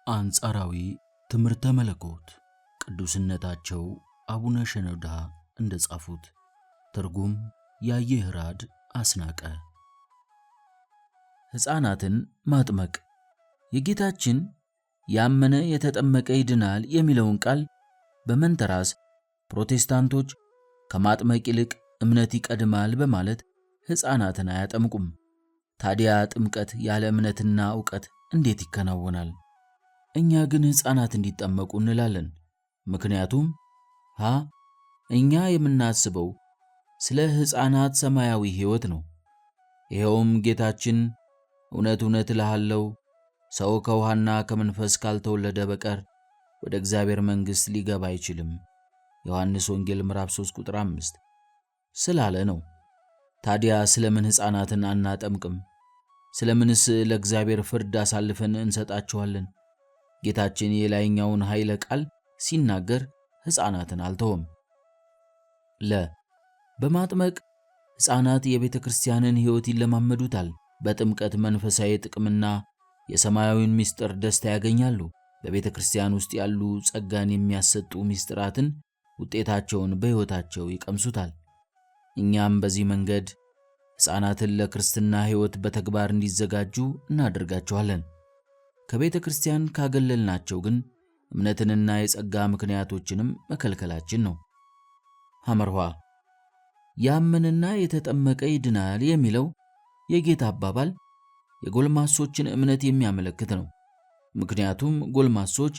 አንጻራዊ ትምህርተ መለኮት ቅዱስነታቸው አቡነ ሸኖዳ እንደጻፉት። ትርጉም ያየህራድ አስናቀ። ሕፃናትን ማጥመቅ። የጌታችን ያመነ የተጠመቀ ይድናል የሚለውን ቃል በመንተራስ ፕሮቴስታንቶች ከማጥመቅ ይልቅ እምነት ይቀድማል በማለት ሕፃናትን አያጠምቁም። ታዲያ ጥምቀት ያለ እምነትና ዕውቀት እንዴት ይከናወናል? እኛ ግን ሕፃናት እንዲጠመቁ እንላለን። ምክንያቱም ሀ እኛ የምናስበው ስለ ሕፃናት ሰማያዊ ሕይወት ነው። ይኸውም ጌታችን እውነት እውነት እልሃለሁ፣ ሰው ከውሃና ከመንፈስ ካልተወለደ በቀር ወደ እግዚአብሔር መንግሥት ሊገባ አይችልም፣ ዮሐንስ ወንጌል ምዕራፍ 3 ቁጥር 5 ስላለ ነው። ታዲያ ስለምን ሕፃናትን አናጠምቅም? ስለምንስ ለእግዚአብሔር ፍርድ አሳልፈን እንሰጣቸዋለን? ጌታችን የላይኛውን ኃይለ ቃል ሲናገር ሕፃናትን አልተወም። ለ በማጥመቅ ሕፃናት የቤተ ክርስቲያንን ሕይወት ይለማመዱታል። በጥምቀት መንፈሳዊ ጥቅምና የሰማያዊውን ምስጢር ደስታ ያገኛሉ። በቤተ ክርስቲያን ውስጥ ያሉ ጸጋን የሚያሰጡ ምስጢራትን ውጤታቸውን በሕይወታቸው ይቀምሱታል። እኛም በዚህ መንገድ ሕፃናትን ለክርስትና ሕይወት በተግባር እንዲዘጋጁ እናደርጋቸዋለን። ከቤተ ክርስቲያን ካገለልናቸው ግን እምነትንና የጸጋ ምክንያቶችንም መከልከላችን ነው። ሐመርኋ ያመነና የተጠመቀ ይድናል የሚለው የጌታ አባባል የጎልማሶችን እምነት የሚያመለክት ነው። ምክንያቱም ጎልማሶች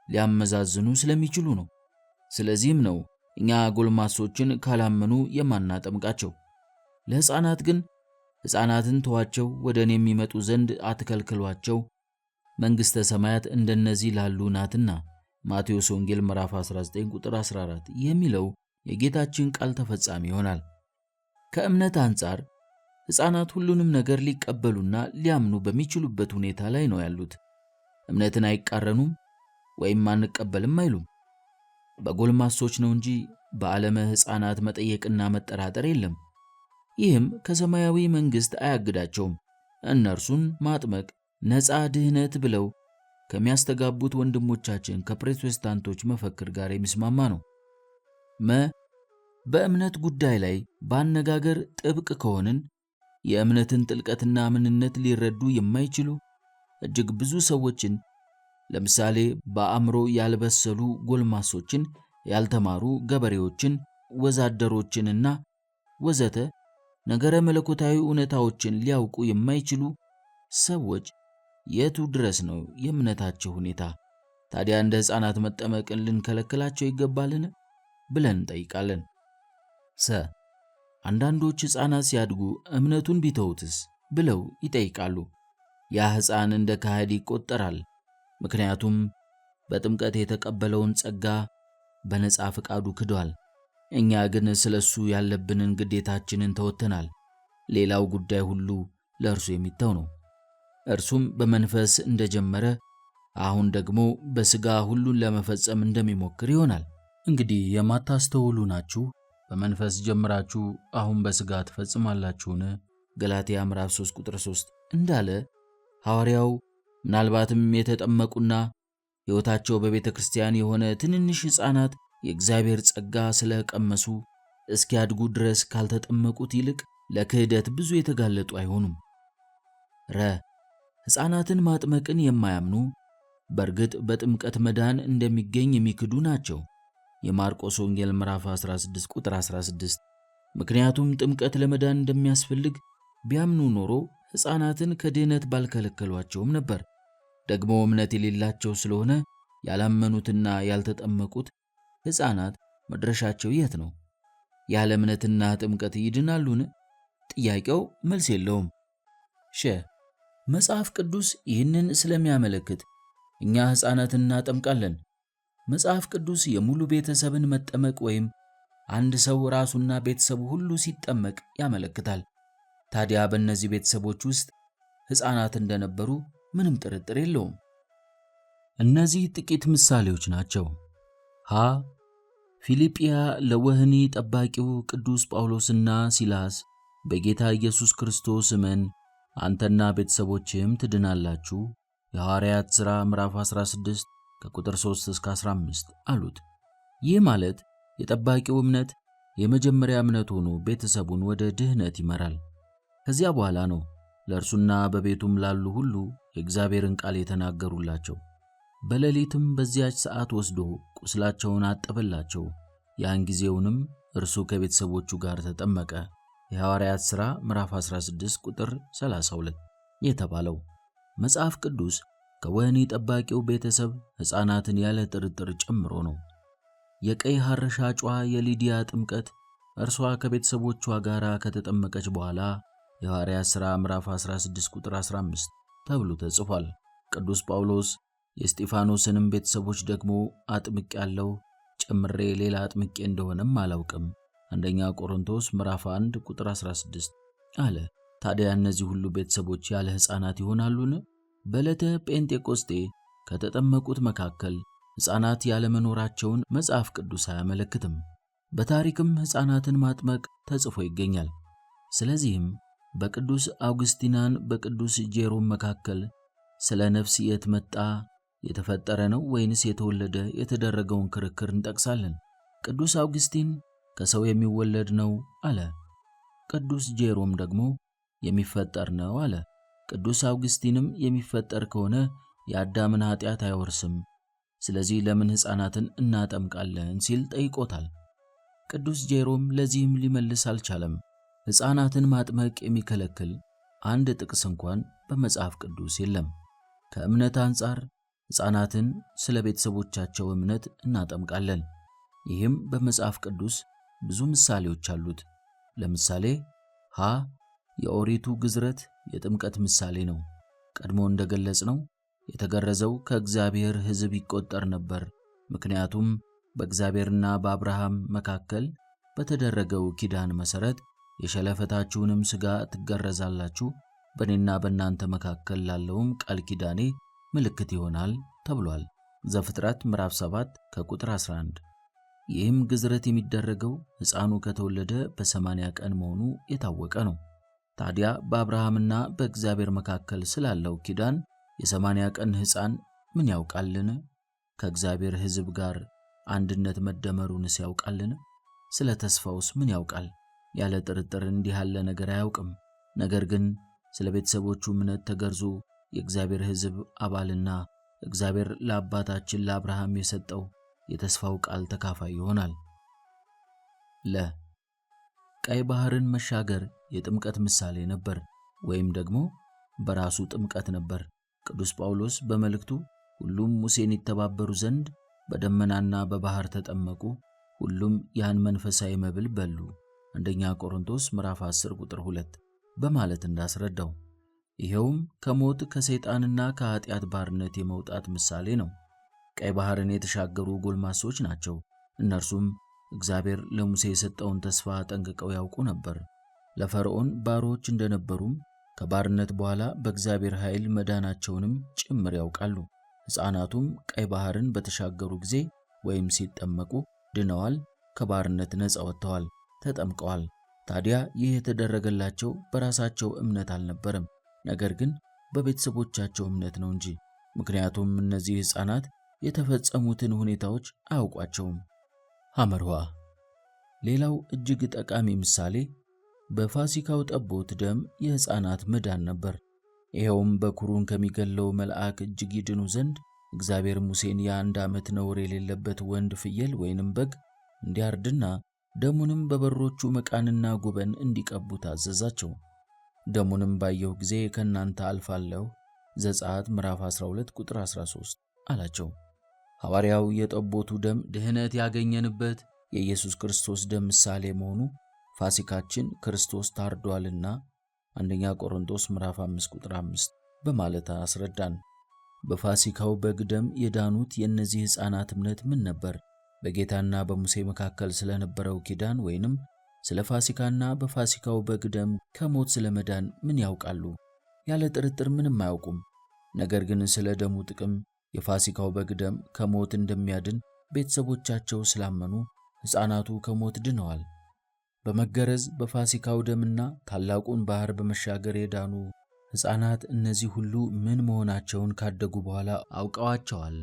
ሊያመዛዝኑ ስለሚችሉ ነው። ስለዚህም ነው እኛ ጎልማሶችን ካላመኑ የማናጠምቃቸው። ለሕፃናት ግን ሕፃናትን ተዋቸው፣ ወደ እኔ የሚመጡ ዘንድ አትከልክሏቸው፣ መንግሥተ ሰማያት እንደነዚህ ላሉ ናትና ማቴዎስ ወንጌል ምዕራፍ 19 ቁጥር 14 የሚለው የጌታችን ቃል ተፈጻሚ ይሆናል። ከእምነት አንጻር ሕፃናት ሁሉንም ነገር ሊቀበሉና ሊያምኑ በሚችሉበት ሁኔታ ላይ ነው ያሉት። እምነትን አይቃረኑም ወይም አንቀበልም አይሉም። በጎልማሶች ነው እንጂ በዓለመ ሕፃናት መጠየቅና መጠራጠር የለም። ይህም ከሰማያዊ መንግሥት አያግዳቸውም። እነርሱን ማጥመቅ ነፃ ድህነት ብለው ከሚያስተጋቡት ወንድሞቻችን ከፕሮቴስታንቶች መፈክር ጋር የሚስማማ ነው። መ በእምነት ጉዳይ ላይ በአነጋገር ጥብቅ ከሆንን የእምነትን ጥልቀትና ምንነት ሊረዱ የማይችሉ እጅግ ብዙ ሰዎችን፣ ለምሳሌ በአእምሮ ያልበሰሉ ጎልማሶችን፣ ያልተማሩ ገበሬዎችን፣ ወዛደሮችንና ወዘተ ነገረ መለኮታዊ እውነታዎችን ሊያውቁ የማይችሉ ሰዎች የቱ ድረስ ነው የእምነታቸው ሁኔታ? ታዲያ እንደ ሕፃናት መጠመቅን ልንከለክላቸው ይገባልን? ብለን እንጠይቃለን። ሰ አንዳንዶች ሕፃናት ሲያድጉ እምነቱን ቢተውትስ ብለው ይጠይቃሉ። ያ ሕፃን እንደ ካህዲ ይቆጠራል። ምክንያቱም በጥምቀት የተቀበለውን ጸጋ በነፃ ፈቃዱ ክዷል። እኛ ግን ስለ እሱ ያለብንን ግዴታችንን ተወጥተናል። ሌላው ጉዳይ ሁሉ ለእርሱ የሚተው ነው። እርሱም በመንፈስ እንደጀመረ አሁን ደግሞ በሥጋ ሁሉን ለመፈጸም እንደሚሞክር ይሆናል። እንግዲህ የማታስተውሉ ናችሁ፣ በመንፈስ ጀምራችሁ አሁን በሥጋ ትፈጽማላችሁን? ገላትያ ምዕራፍ 3 ቁጥር 3 እንዳለ ሐዋርያው ምናልባትም የተጠመቁና ሕይወታቸው በቤተ ክርስቲያን የሆነ ትንንሽ ሕፃናት የእግዚአብሔር ጸጋ ስለቀመሱ እስኪያድጉ ድረስ ካልተጠመቁት ይልቅ ለክህደት ብዙ የተጋለጡ አይሆኑም። ረ ሕፃናትን ማጥመቅን የማያምኑ በእርግጥ በጥምቀት መዳን እንደሚገኝ የሚክዱ ናቸው። የማርቆስ ወንጌል ምዕራፍ 16 ቁጥር 16። ምክንያቱም ጥምቀት ለመዳን እንደሚያስፈልግ ቢያምኑ ኖሮ ሕፃናትን ከድህነት ባልከለከሏቸውም ነበር። ደግሞ እምነት የሌላቸው ስለሆነ ያላመኑትና ያልተጠመቁት ሕፃናት መድረሻቸው የት ነው? ያለ እምነትና ጥምቀት ይድናሉን? ጥያቄው መልስ የለውም። ሸ መጽሐፍ ቅዱስ ይህንን ስለሚያመለክት እኛ ሕፃናትን እናጠምቃለን። መጽሐፍ ቅዱስ የሙሉ ቤተሰብን መጠመቅ ወይም አንድ ሰው ራሱና ቤተሰቡ ሁሉ ሲጠመቅ ያመለክታል። ታዲያ በእነዚህ ቤተሰቦች ውስጥ ሕፃናት እንደነበሩ ምንም ጥርጥር የለውም። እነዚህ ጥቂት ምሳሌዎች ናቸው። ሀ ፊልጵያ ለወህኒ ጠባቂው ቅዱስ ጳውሎስና ሲላስ በጌታ ኢየሱስ ክርስቶስ እመን፣ አንተና ቤተሰቦችህም ትድናላችሁ የሐዋርያት ሥራ ምዕራፍ 16 ከቁጥር 3 እስከ 15 አሉት። ይህ ማለት የጠባቂው እምነት የመጀመሪያ እምነት ሆኖ ቤተሰቡን ወደ ድህነት ይመራል። ከዚያ በኋላ ነው ለእርሱና በቤቱም ላሉ ሁሉ የእግዚአብሔርን ቃል የተናገሩላቸው። በሌሊትም በዚያች ሰዓት ወስዶ ቁስላቸውን አጠበላቸው። ያን ጊዜውንም እርሱ ከቤተሰቦቹ ጋር ተጠመቀ። የሐዋርያት ሥራ ምዕራፍ 16 ቁጥር 32 የተባለው መጽሐፍ ቅዱስ ከወህኒ ጠባቂው ቤተሰብ ሕፃናትን ያለ ጥርጥር ጨምሮ ነው። የቀይ ሐር ሻጯ የሊዲያ ጥምቀት እርሷ ከቤተሰቦቿ ጋር ከተጠመቀች በኋላ የሐዋርያት ሥራ ምዕራፍ 16 ቁጥር 15 ተብሎ ተጽፏል። ቅዱስ ጳውሎስ የእስጢፋኖስንም ቤተሰቦች ደግሞ አጥምቄአለሁ፣ ጨምሬ ሌላ አጥምቄ እንደሆነም አላውቅም፣ አንደኛ ቆሮንቶስ ምዕራፍ 1 ቁጥር 16 አለ። ታዲያ እነዚህ ሁሉ ቤተሰቦች ያለ ሕፃናት ይሆናሉን? በዕለተ ጴንጤቆስጤ ከተጠመቁት መካከል ሕፃናት ያለመኖራቸውን መጽሐፍ ቅዱስ አያመለክትም። በታሪክም ሕፃናትን ማጥመቅ ተጽፎ ይገኛል። ስለዚህም በቅዱስ አውግስቲናን በቅዱስ ጄሮም መካከል ስለ ነፍስ የት መጣ የተፈጠረ ነው ወይንስ የተወለደ የተደረገውን ክርክር እንጠቅሳለን። ቅዱስ አውግስቲን ከሰው የሚወለድ ነው አለ። ቅዱስ ጄሮም ደግሞ የሚፈጠር ነው አለ። ቅዱስ አውግስቲንም የሚፈጠር ከሆነ የአዳምን ኃጢአት አይወርስም፣ ስለዚህ ለምን ሕፃናትን እናጠምቃለን ሲል ጠይቆታል። ቅዱስ ጄሮም ለዚህም ሊመልስ አልቻለም። ሕፃናትን ማጥመቅ የሚከለክል አንድ ጥቅስ እንኳን በመጽሐፍ ቅዱስ የለም። ከእምነት አንጻር ሕፃናትን ስለ ቤተሰቦቻቸው እምነት እናጠምቃለን። ይህም በመጽሐፍ ቅዱስ ብዙ ምሳሌዎች አሉት። ለምሳሌ ሀ የኦሪቱ ግዝረት የጥምቀት ምሳሌ ነው። ቀድሞ እንደገለጽነው የተገረዘው ከእግዚአብሔር ሕዝብ ይቆጠር ነበር። ምክንያቱም በእግዚአብሔርና በአብርሃም መካከል በተደረገው ኪዳን መሠረት የሸለፈታችሁንም ሥጋ ትገረዛላችሁ፣ በእኔና በእናንተ መካከል ላለውም ቃል ኪዳኔ ምልክት ይሆናል ተብሏል። ዘፍጥረት ምዕራፍ 7 ከቁጥር 11። ይህም ግዝረት የሚደረገው ሕፃኑ ከተወለደ በ80 ቀን መሆኑ የታወቀ ነው። ታዲያ በአብርሃምና በእግዚአብሔር መካከል ስላለው ኪዳን የ80 ቀን ሕፃን ምን ያውቃልን? ከእግዚአብሔር ሕዝብ ጋር አንድነት መደመሩንስ ያውቃልን? ስለ ተስፋውስ ምን ያውቃል? ያለ ጥርጥር እንዲህ ያለ ነገር አያውቅም። ነገር ግን ስለ ቤተሰቦቹ እምነት ተገርዞ የእግዚአብሔር ሕዝብ አባልና እግዚአብሔር ለአባታችን ለአብርሃም የሰጠው የተስፋው ቃል ተካፋይ ይሆናል። ለ ቀይ ባህርን መሻገር የጥምቀት ምሳሌ ነበር፣ ወይም ደግሞ በራሱ ጥምቀት ነበር። ቅዱስ ጳውሎስ በመልእክቱ ሁሉም ሙሴን ይተባበሩ ዘንድ በደመናና በባህር ተጠመቁ፣ ሁሉም ያን መንፈሳዊ መብል በሉ፣ አንደኛ ቆሮንቶስ ምዕራፍ 10 ቁጥር 2 በማለት እንዳስረዳው፣ ይኸውም ከሞት ከሰይጣንና ከኃጢአት ባርነት የመውጣት ምሳሌ ነው። ቀይ ባህርን የተሻገሩ ጎልማሶች ናቸው። እነርሱም እግዚአብሔር ለሙሴ የሰጠውን ተስፋ ጠንቅቀው ያውቁ ነበር። ለፈርዖን ባሮች እንደነበሩም ከባርነት በኋላ በእግዚአብሔር ኃይል መዳናቸውንም ጭምር ያውቃሉ። ሕፃናቱም ቀይ ባህርን በተሻገሩ ጊዜ ወይም ሲጠመቁ ድነዋል፣ ከባርነት ነፃ ወጥተዋል፣ ተጠምቀዋል። ታዲያ ይህ የተደረገላቸው በራሳቸው እምነት አልነበረም፣ ነገር ግን በቤተሰቦቻቸው እምነት ነው እንጂ። ምክንያቱም እነዚህ ሕፃናት የተፈጸሙትን ሁኔታዎች አያውቋቸውም። ሐመርዋ ሌላው እጅግ ጠቃሚ ምሳሌ በፋሲካው ጠቦት ደም የሕፃናት መዳን ነበር። ይኸውም በኩሩን ከሚገለው መልአክ እጅግ ይድኑ ዘንድ እግዚአብሔር ሙሴን የ1 ዓመት ነውር የሌለበት ወንድ ፍየል ወይንም በግ እንዲያርድና ደሙንም በበሮቹ መቃንና ጉበን እንዲቀቡ ታዘዛቸው። ደሙንም ባየሁ ጊዜ ከእናንተ አልፋለሁ፣ ዘጸአት ምዕራፍ 12 ቁጥር 13 አላቸው። ሐዋርያው የጠቦቱ ደም ድህነት ያገኘንበት የኢየሱስ ክርስቶስ ደም ምሳሌ መሆኑ ፋሲካችን ክርስቶስ ታርዷልና አንደኛ ቆሮንቶስ ምዕራፍ 5 ቁጥር 5 በማለት አስረዳን። በፋሲካው በግ ደም የዳኑት የእነዚህ ሕፃናት እምነት ምን ነበር? በጌታና በሙሴ መካከል ስለነበረው ኪዳን ወይንም ስለ ፋሲካና በፋሲካው በግ ደም ከሞት ስለመዳን ምን ያውቃሉ? ያለ ጥርጥር ምንም አያውቁም። ነገር ግን ስለ ደሙ ጥቅም የፋሲካው በግ ደም ከሞት እንደሚያድን ቤተሰቦቻቸው ስላመኑ ሕፃናቱ ከሞት ድነዋል። በመገረዝ በፋሲካው ደምና ታላቁን ባህር በመሻገር የዳኑ ሕፃናት እነዚህ ሁሉ ምን መሆናቸውን ካደጉ በኋላ አውቀዋቸዋል።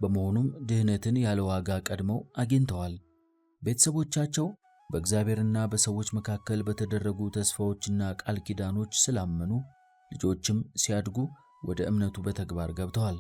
በመሆኑም ድህነትን ያለ ዋጋ ቀድመው አግኝተዋል። ቤተሰቦቻቸው በእግዚአብሔርና በሰዎች መካከል በተደረጉ ተስፋዎችና ቃል ኪዳኖች ስላመኑ ልጆችም ሲያድጉ ወደ እምነቱ በተግባር ገብተዋል።